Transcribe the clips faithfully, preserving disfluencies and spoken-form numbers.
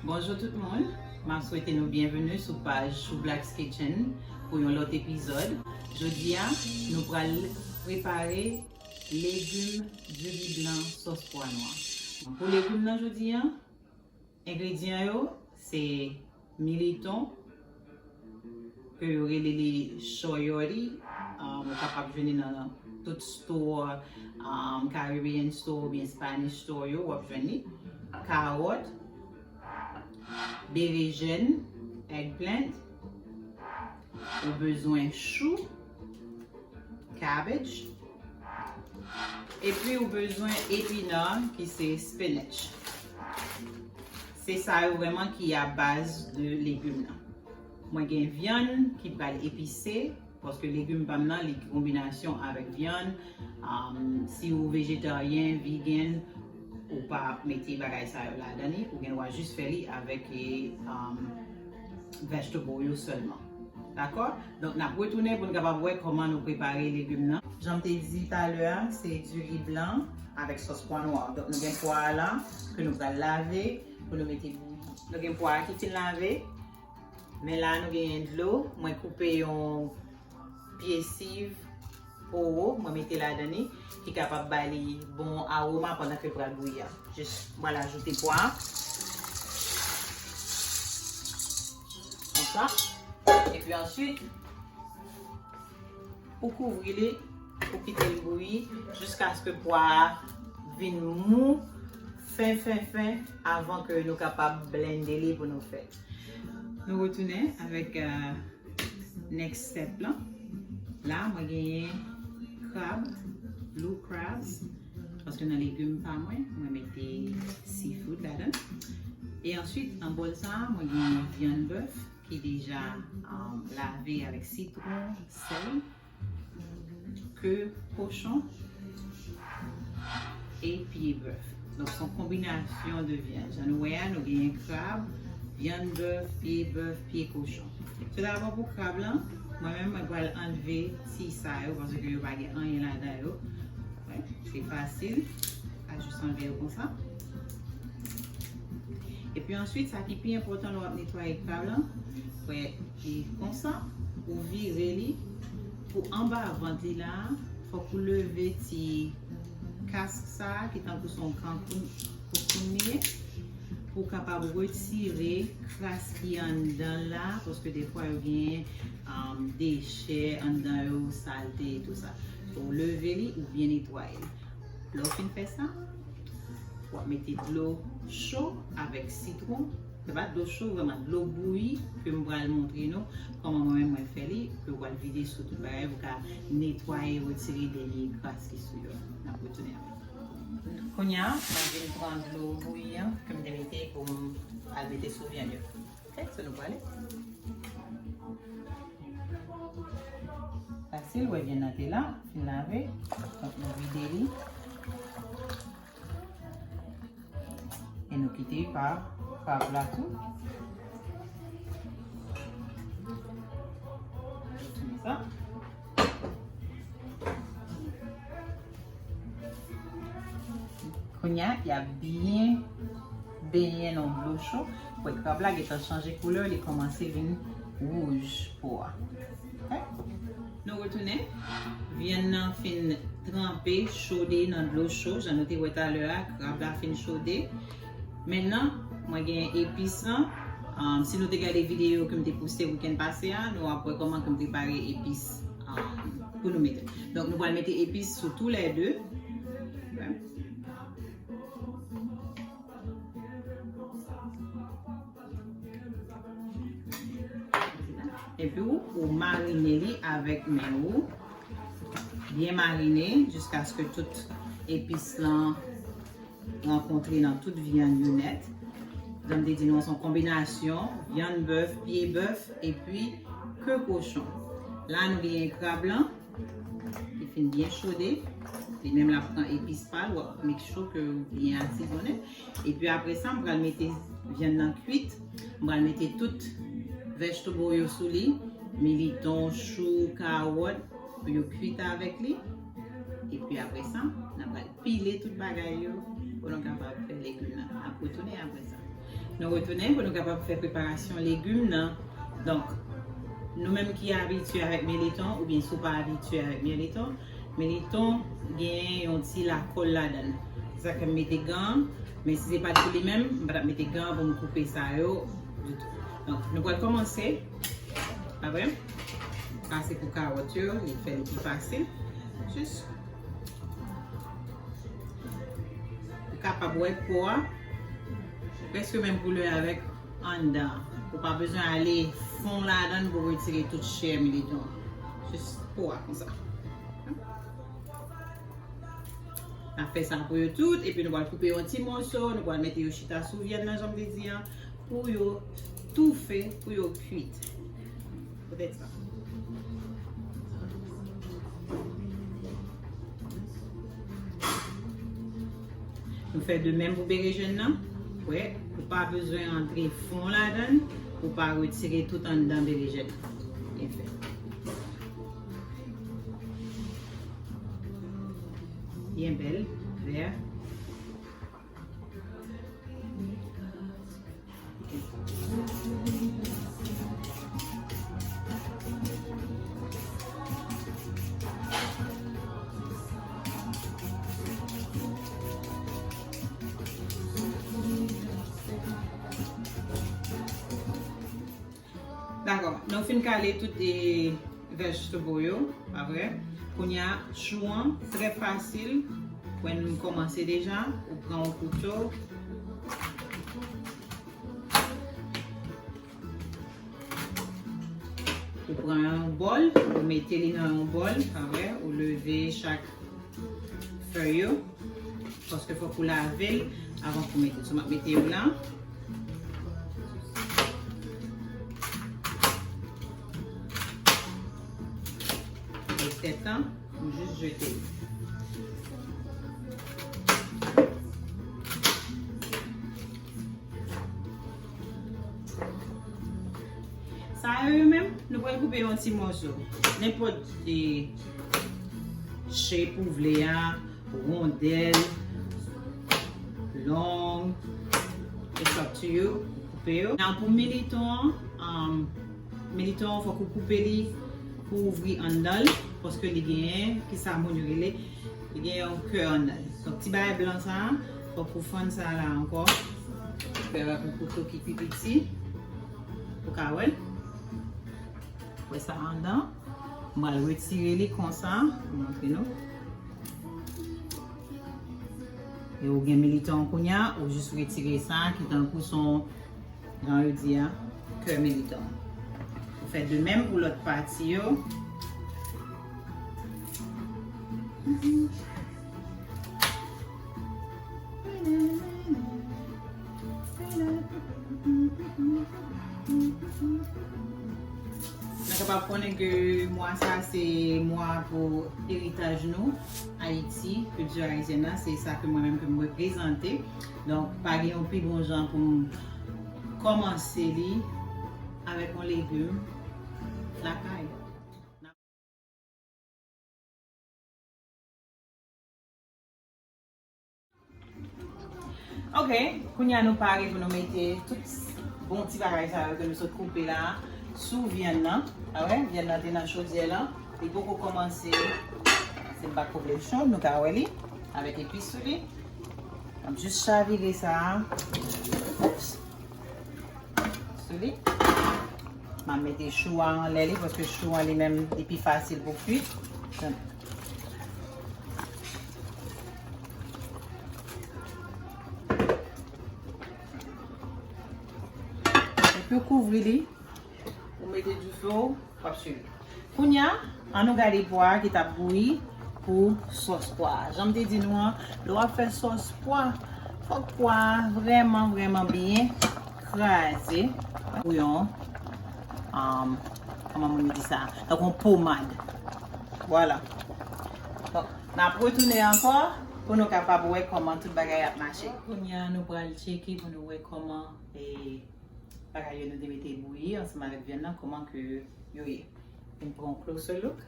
Bonjou tout moun, m ap swete nou byenveni sou paj Choublacks Kitchen pou yon lòt epizòd. Jodi a, nou pral prepare legim diri blan sòs pwa nwa. Pou legim nan jodi a, engredyan yo se militon, ke yo rele li shoyori. Um, ou kapab jwenn li nan tout store, um, Caribbean store oubyen Spanish store yo, w ap jwenn li. Kawòt, berejèn, eggplant, ou bezwen chou, cabbage, epi ou bezwen epinard ki se spinach. Se sa yo vrèman ki a baz de legim nan. Mwen gen vyann ki pral epise, paske legim pa m nan, li konbinasyon avèk vyann. Um, si ou vejetaryen, vegan, ou pa mete bagay sa yo ladan li, ou gen dwa jis fè li avèk, um, vegetable yo sèlman. Dakò? Donk, n ap retounen pou n kapab wè kòman nou prepare legim nan. Jan m te di talè a, se diri blan avèk sòs pwa nwa. Donk, nou gen pwa a la, ke nou pral lave, pou nou mete bouyi. Nou gen pwa a ki fin lave. Men la, nou genyen dlo. Mwen koupe yon pye siv poro, mwen mete ladan li, ki kapab ba li bon awoma pandan ke l pral bouyi a. Jis, mwen ajoute pwa a. Konsa. Epi answit, ou kouvri li, ou kite l bouyi jiskaske pwa a vin mou, fen, fen, fen, avan ke nou kapab blende li pou nou fè. Nou retounen avèk, euh, next step lan. La, mwen genyen krab, blue crabs, paske nan legim pa mwen, mwen mete seafood ladan. E answit, nan bòl sa a, mwen genyen vyann bèf ki deja, um, lave avèk sitwon, sèl, ke kochon e pye bèf. Donk, se yon konbinasyon de vyann. Jan nou wè a, nou genyen krab, vyann bèf, pye bèf, pye kochon. Tou dabò pou krab lan, mwen menm, mwen pral anlve ti sa yo, paske yo pa gen anyen ladan yo. Wè, se fasil. A jis anlve yo konsa. Epi answit, sa ki pi enpòtan lè w ap netwaye krab lan, wè, e konsa, ou vire li pou anba vant li la, fòk ou leve ti kask sa a, ki tankou se yon kankoun, koukoun li ye, pou w kapab retire kras ki anndan l la, paske defwa yo genyen, um, dechè anndan yo, salte e tou sa. So, ou leve li, ou byen netwaye l. Lè w fin fè sa, w ap mete dlo cho avèk sitwon. Se pa dlo cho vrèman, dlo bouyi ke m pral montre nou kòman mwen menm mwen fè li, ke w pral vide sou tout bagay, ou ka netwaye, retire dènye kras ki sou yo. N ap retounen apre. Kounye a, mwen vin pran dlo bouyi an ke m te mete pou m al mete sou vyann yo. Ok, so nou prale. Fasil, wè vyann nan te la, fin lave. Donk, nou vide li. E nou kite pa krab la tou. Sa. Kounye a, y ap byen benyen nan dlo cho. Wè, krab la gentan chanje koulè, li kòmanse vin wouj po a. Ok? Nou retounen. Vyann nan fin tranpe, chode nan dlo cho. Jan nou te wè talè a, krab la fin chode. Mentnan, mwen gen epis lan. Um, si nou te gade videyo ke m te poste wikenn pase a, nou ap wè kòman ke m prepare epis, um, pou nou mete. Donk, nou pral mete epis sou toulède. Epi ou, ou marine li avèk men ou. Byen marine jiskaske tout epis lan rankontre nan tout vyann yo nèt. Jan m te di nou, se yon konbinasyon vyann bèf, pye bèf, epi ke kochon. La, nou genyen krab lan, li fin byen chode. Li menm l ap pran epis pa l, w ap make sure ke w byen asizonnen. Epi apre sa, m pral mete vyann nan kwit. M pral mete tout vegetable yo sou li. Militon, chou, kawòt, pou yo kwit avèk li. Epi apre sa, n ap pral pile tout bagay yo pou nou kapab fè legim nan. N ap retounen apre sa. Nou retounen pou nou kapab fè preparasyon legim nan. Donk, nou menm ki abitye avèk militon, oubyen si w pa abitye avèk militon, militon genyen yon ti lakòl ladan l. Se sa k fè m mete gan, men si se pa t pou li menm, m pa t ap mete gan pou m koupe sa yo ditou. Donk, nou pral kòmanse. Apre, pase pou kawòt yo, li fè li pi fasil. Jis Ou kapab wè po a prèske menm koulè avèk anndan. Ou pa bezwen ale fon ladan l pou retire tout chè militon. Jis po a konsa. N ap fè sa pou yo tout, epi nou pral koupe yon ti moso, nou pral mete yo chita sou vyann nan, jan m te di an, pou yo toufe, pou yo kuit. Poutèt sa. Nou fè de menm pou berejèn nan. Wè, ou pa bezwen antre fon ladan l, ou pa retire tout anndan berejèn nan. Byen fèt. Byen bèl, vè. Dakò, nou fin kale tout e vegetable yo, pa vre? Kounye a, chou an, trè fasil. Wè, nou kòmanse deja. Ou pran yon kouto. Ou pran yon bòl, ou mete li nan yon bòl, pa vre? Ou leve chak fèy yo, paske fòk ou lave l avan pou mete. So, m ap mete yo la. Poutèt sa, m jis jete l. Sa yo, yo menm, nou pral koupe yon ti mòso. Nenpòt, e, shape ou vle a, wondèl, long, it's up to you. Koupe yo. Nan pou militon an, um, militon an fòk ou koupe li pou ouvri anndan l, paske li genyen, ki sa moun yo rele, li gen yon kè anndan l. Donk, ti bagay blan sa a, fòk ou fann sa la ankò. Fè yon kouto ki pi piti. Ou ka wè l. Wè sa anndan. M pral retire li konsa. Pou montre nou. E ou gen militon kounye a, ou jis retire sa, ki tankou son Jan yo di a, kè militan. Ou fè de menm pou lòt pati yo. Nou kapab konnen ke mwa sa se mwa pou eritaj nou, Ayiti, kilti ayisyèn nan, se sa ke mwen menm ke m reprezante. Donk, pa gen yon pi bon jan pou m kòmanse li avèk yon legim lakay. Ok, kounye a nou pare pou nou mete tout bon ti bagay sa yo ke nou sot koupe la sou vyann nan. A wè, vyann nan te nan chodyè lan. Li poko kòmanse. Se m pa kouvri l cho, nou ka wè li. Avèk epis sou li. M ap jis chavire sa a. Oups. Sou li. M ap mete chou a anlè li, paske chou a li menm, li pi fasil pou kuit. Epi w kouvri li, ou mete dife w, w ap swiv li. Kounye a, ann nou gade pwa a ki t ap bouyi pou sòs pwa a. Jan m te di nou an, lè w ap fè sòs pwa, fòk pwa a vrèman, vrèman byen kraze. Bouyon, um, kòman moun di sa? Tankou yon pomad. Vwala. Donk, n ap retounen ankò pou nou kapab wè kòman tout bagay ap mache. Kounye a, nou pral tcheke pou nou wè kòman, e, bagay yo nou te mete bouyi ansanm avèk vyann nan, kòman ke yo ye. Vin pran yon closer look.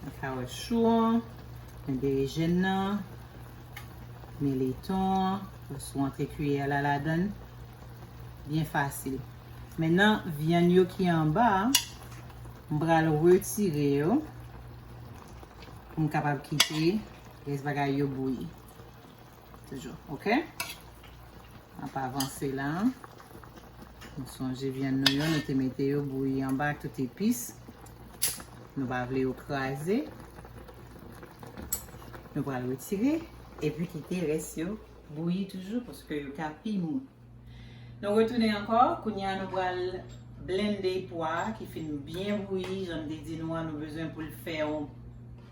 Nou ka wè chou an, men berejèn nan, Militon an, sou antre kiyè la ladann. Byen fasil. Mentnan, vyann yo ki anba a, m pral retire yo pou m kapab kite rès bagay yo bouyi. Toujou, oke? N ap avanse la. Nou sonje vyann nou yo, nou te mete yo bouyi anba ak tout epis. Nou pa vle yo kraze. Nou pral retire epi kite rès yo bouyi toujou paske yo ka pi mou. Nou retounen ankò. Kounye a nou pral blende pwa ki fin byen bouyi. Jan m te di nou an, nou bezwen pou l fè yon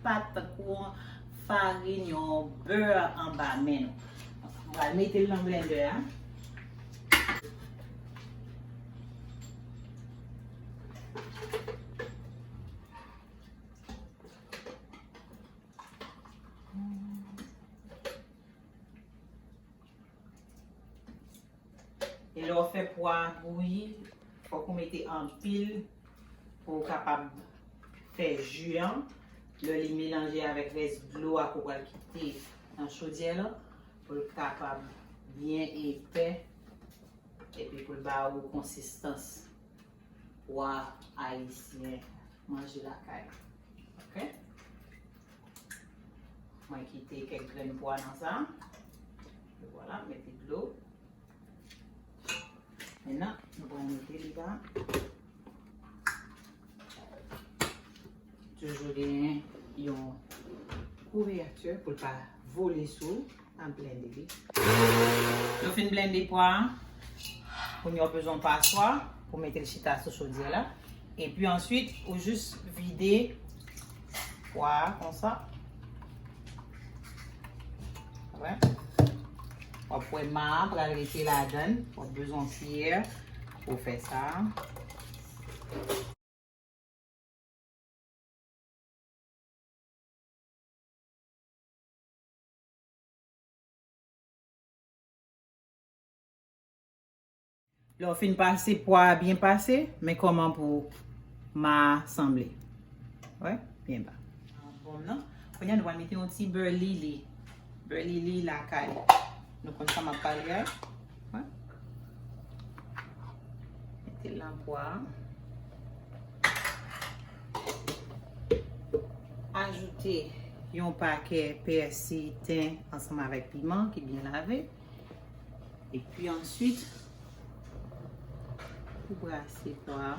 pat tankou farin, yon bè anba men nou. Nou pral mete l nan blendè a. E lè w fè pwa a bouyi, fòk ou mete anpil pou w kapab fè ji an. Lè li melanje avèk rès dlo a ke w pral kite nan chodyè lan, pou l kapab byen epè epi pou l ba ou konsistans pwa ayisyen manje lakay. Oke? Mwen kite kèk grenn pwa nan sa. E vwala, mete dlo. Mentnan, nou pral mete li la. Toujou genyen yon kouvèti pou l pa vole sou w. N ap blende li. Nou fin blende pwa a. Kounye a w bezwen yon paswa pou mete l chita sou chodyè la. Epi answit, ou jis vide pwa a konsa. Wè. W ap wè ma a pral rete ladann. W ap bezwen yon kiyè pou w fè sa. Lè w fin pase pwa a byen pase, men kòman pou ma a sanble. Wè, byen ba. Bon, non. Kounye a, nou pral mete yon ti bè lili. Bè lili lakay. Nou konn sa m ap pale a. Wè. Mete l nan pwa a. Ajoute yon pakè pèsi, ten ansanm avèk piman ki byen lave. Epi answit, ou brase pwa a.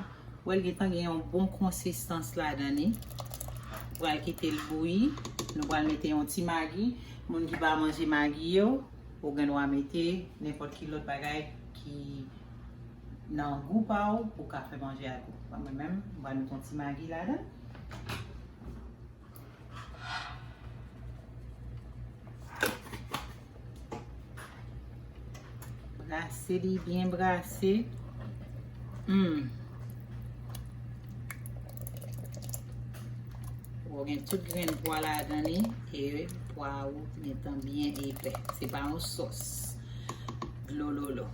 Ou wè l gentan gen yon bon konsistans ladan li. Ou pral kite l bouyi. Nou pral mete yon ti magi. Moun ki pa manje magi yo, ou gen dwa mete nenpòt ki lòt bagay ki nan gou pa w pou w ka fè manje a gou. Mwen menm, m pral mete yon ti magi ladan. Brase li byen brase. Hmm. Ou gen tout grenn pwa ladan li e pwa ou gentan byen epè. Se pa yon sòs. Dlololo.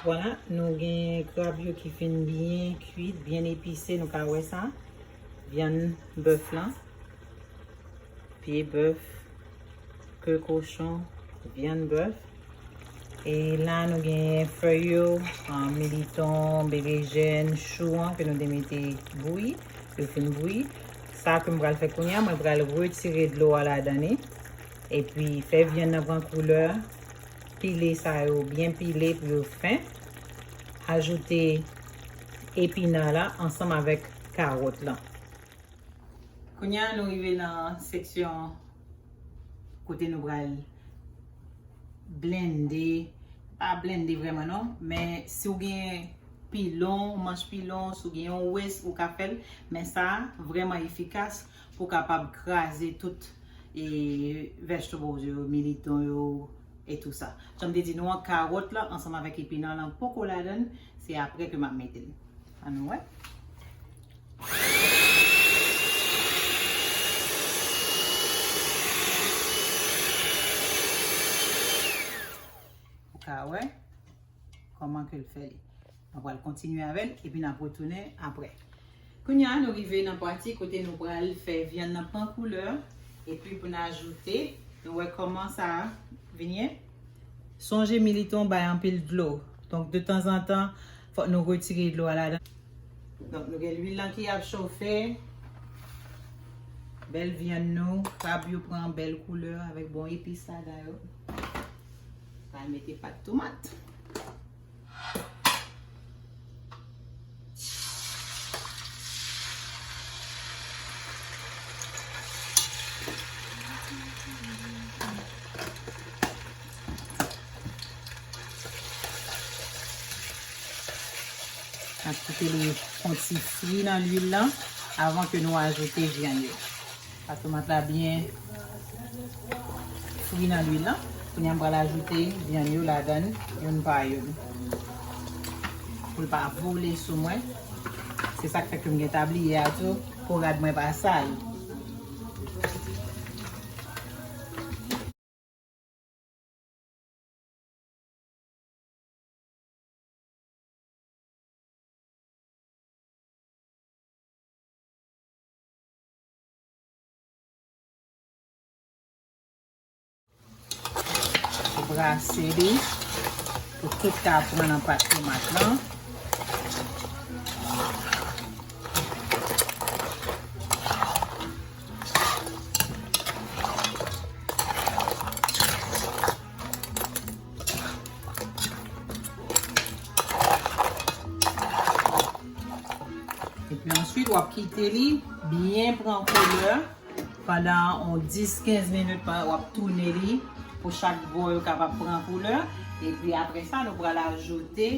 Vwala, nou gen krab yo ki fin byen kwit, byen epise, nou ka wè sa. Vyann bèf lan, pye bèf, ke kochon, vyann bèf. E la nou gen fèy yo, ah, militon, berejèn, chou an ke nou te mete bouyi, yo fin bouyi. Sa ke m pral fè kounye a, mwen pral retire dlo a ladan li. Epi fè vyann nan pran koulè. Pile sa yo byen pile pou yo fen. Ajoute epina la ansanm avèk kawòt lan. Kounye a nou rive nan seksyon kote nou pral blende, pa blende vrèman non, men si w gen pilon, manch pilon, si w gen yon wes, ou ka fè l, men sa vrèman efikas pou w kapab kraze tout e vegetables yo, militon yo, e tou sa. Jan m te di nou an, kawòt la ansanm avèk epina lan poko ladann, se apre ke m ap mete l. Ann nou wè. Ou ka wè kòman ke l fè li. Nou pral kontinye avè l, epi n ap retounen apre. Kounye a, nou rive nan pati kote nou pral fè vyann nan pran koulè, epi pou n ajoute Nou wè kòman sa vin ye? Sonje militon bay anpil dlo. Donk, detanzantan, fòk nou retire dlo a ladan. Donk, nou gen lwil lan ki ap chofe. Bèl vyann nou, krab yo pran bèl koulè avèk bon epis ladan yo. Pral mete pat tomat. N ap kite li fon ti fri nan lwil lan avan ke nou ajoute vyann yo. Pat tomat la byen fri nan lwil lan. Kounye a m pral ajoute vyann yo ladan l, youn pa youn. Pou l pa vole sou mwen. Se sa k fè ke m gen ta bliye a tou, pou rad mwen pa sal. Brase li pou tout ka pran nan pat tomat lan. Epi answit, w ap kite li byen pran koulè pandan yon dis, kenz minit, pa- w ap tounen li pou chak bò yo kapab pran koulè. Epi apre sa, nou pral ajoute,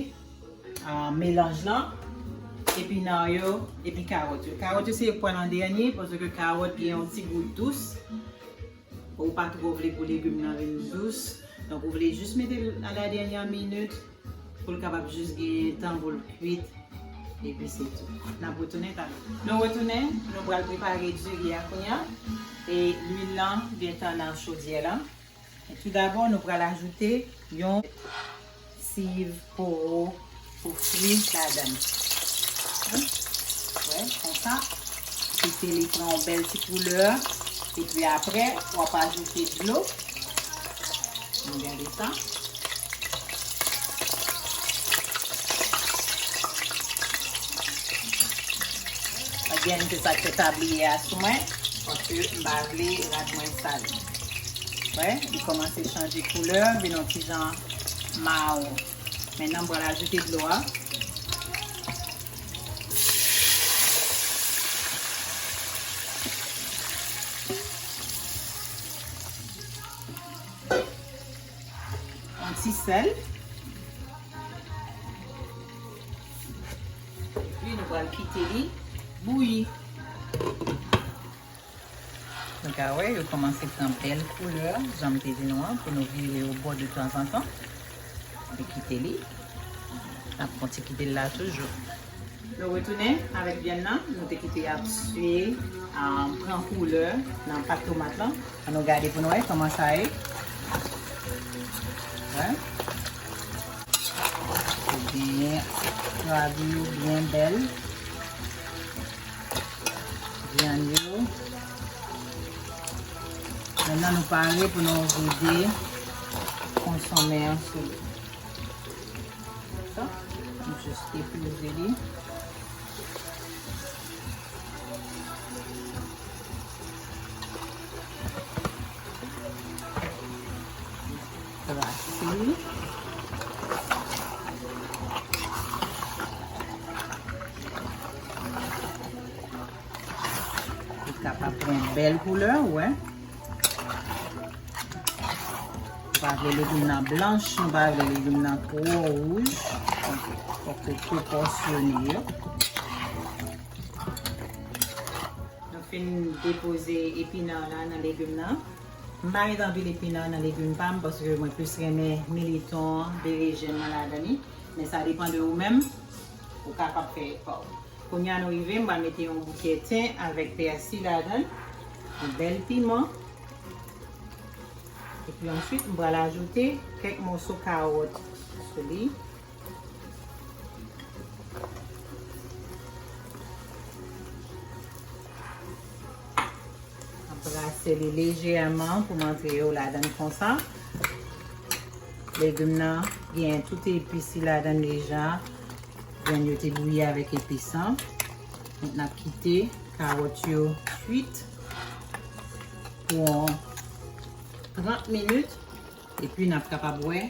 ah, melanj lan, epinan yo, epi kawòt yo. Kawòt yo se pral an dènye, paske kawòt gen yon ti gou dous. Ou pa twò vle pou legim nan vin dous. Donk, ou vle jis mete l a la dènyè minit pou l kapab jis gen tan pou l kwit. Epi se tou. N ap retounen talè. Nou retounen, nou pral prepare diri a kounye a. E lwil lan gentan nan chodyè lan. E tou dabò, nou pral ajoute yon siv powo pou fri ladan l. Wè, konsa. Kite li pran yon bèl ti koulè. Epi apre, w ap ajoute dlo. Nou gade sa. Ebyen, se sa k fè tabliye a sou mwen, paske m pa vle rad mwen sal. Wè, li kòmanse chanje koulè, vin yon ti jan mawon. Mentnan, m pral ajoute dlo a. Yon ti sèl. Epi, nou pral kite li bouyi. Nou ka wè, yo kòmanse pran bèl koulè, jan m te di nou an, pou nou vire yo bò detanzantan. Epi kite li. N ap fè yon ti kite l la toujou. Nou retounen avèk vyann nan. Nou te kite ap sye, ah, pran koulè nan pat tomat lan. Ann nou gade pou nou wè kòman sa ye. Wè. Ou genyen krab yo byen bèl. Vyann yo. Mentnan nou pare pou nou vide konsonmen an sou li. Sa, nou jis epoze li. Brase li. Li kapab pran bèl koulè, ou wè. Nou pa vle legim nan blanch, nou pa vle legim nan twò wouj. Donk, fòk ou pwopòsyone yo. Nou fin depoze epinan la nan legim nan. M pa met anpil epinan nan legim pa m, paske mwen plis renmen militon, berejèn nan ladan li. Men sa depann de ou menm, ou kapab fè pa w. Kounye a nou rive, m pral mete yon boukè ten avèk pèsi ladan l, yon bèl piman. Epi answit, m pral ajoute kèk moso kawòt sou li. Ap brase. Sele lejèman pou m antre yo ladan konsa. Legim nan gen tout epis li ladan deja. Vyann yo te bouyi avèk epis lan. Donk, n ap kite kawòt yo kwit pou yon trant minit. Epi, n ap kapab wè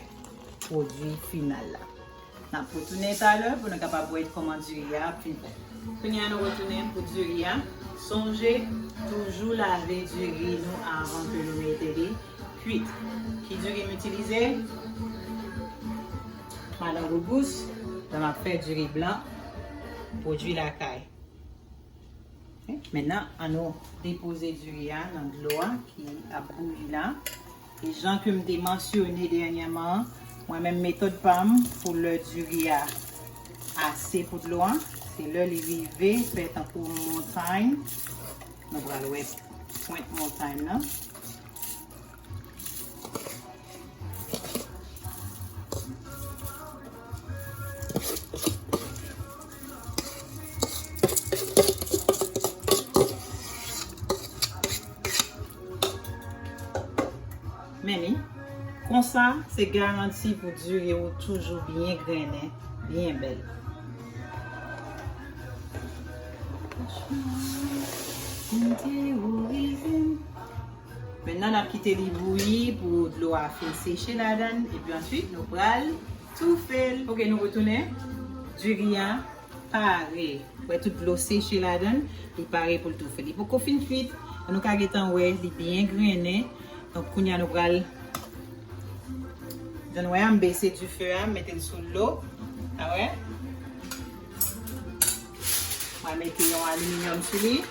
pwodui final la. N ap retounen talè pou nou kapab wè kòman diri a ap fin fèt. Kounye a, nou retounen pou diri a. Sonje, toujou lave diri nou avan ke nou mete li kwit. Ki diri m itilize? Madan Gougous, lè m ap fè diri blan, pwodui lakay. Ok, mentnan, ann nou depoze diri a nan dlo a ki ap bouyi la. E jan ke m te mansyone dènyèman, mwen menm metòd pa m pou lè diri a ase pou dlo a, se lè li rive fè tankou yon montay. Nou pral wè pwent montay lan. Men li, konsa, se garanti pou diri ou toujou byen grennen, byen bèl. Mentnan, n ap kite li bouyi pou dlo a fin seche ladan l, epi answit, nou pral toufe l. Ok, nou retounen. Diri a pare. Wè tout dlo seche ladan l, li pare pou l toufe. Li poko fin kwit, men nou ka gentan wè li byen grennen. Donk, kounye a nou pral, jan nou wè a, m bese dife a, m mete l sou dlo. A wè? Mwen mete yon aliminyòm sou li.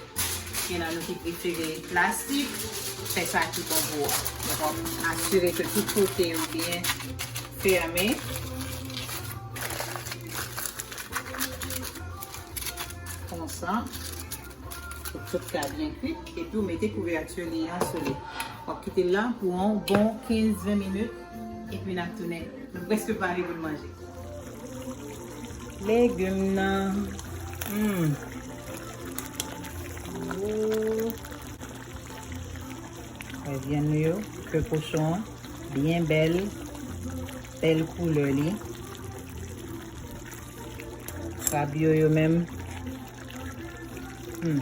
Gen nan nou ki prefere plastik, fè sa ki bon pou ou. Donk, w ap asire ke tout kote yo byen fèmen. Konsa. Pou tout ka byen kwit. Epi w mete kouvèti li an sou li. W ap kite l la pou yon bon kenz ven minit. Epi n ap tounen. Nou prèske pare pou n manje. Legim nan. Hmm. Ooh. Wè vyann nou yo, ke kochon an, byen bèl, bèl koulè li. Krab yo, yo menm. Hmm.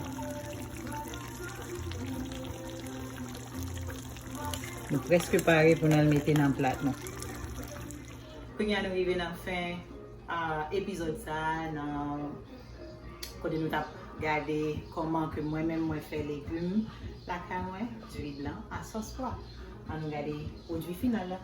Nou prèske pare pou n al mete nan plat nou. Kounye a nou rive nan fen, ah, epizòd sa a, nan kote nou t ap gade kòman ke mwen menm mwen fè legim lakay mwen, diri blan a sòs pwa. Ann nou gade pwodui final la.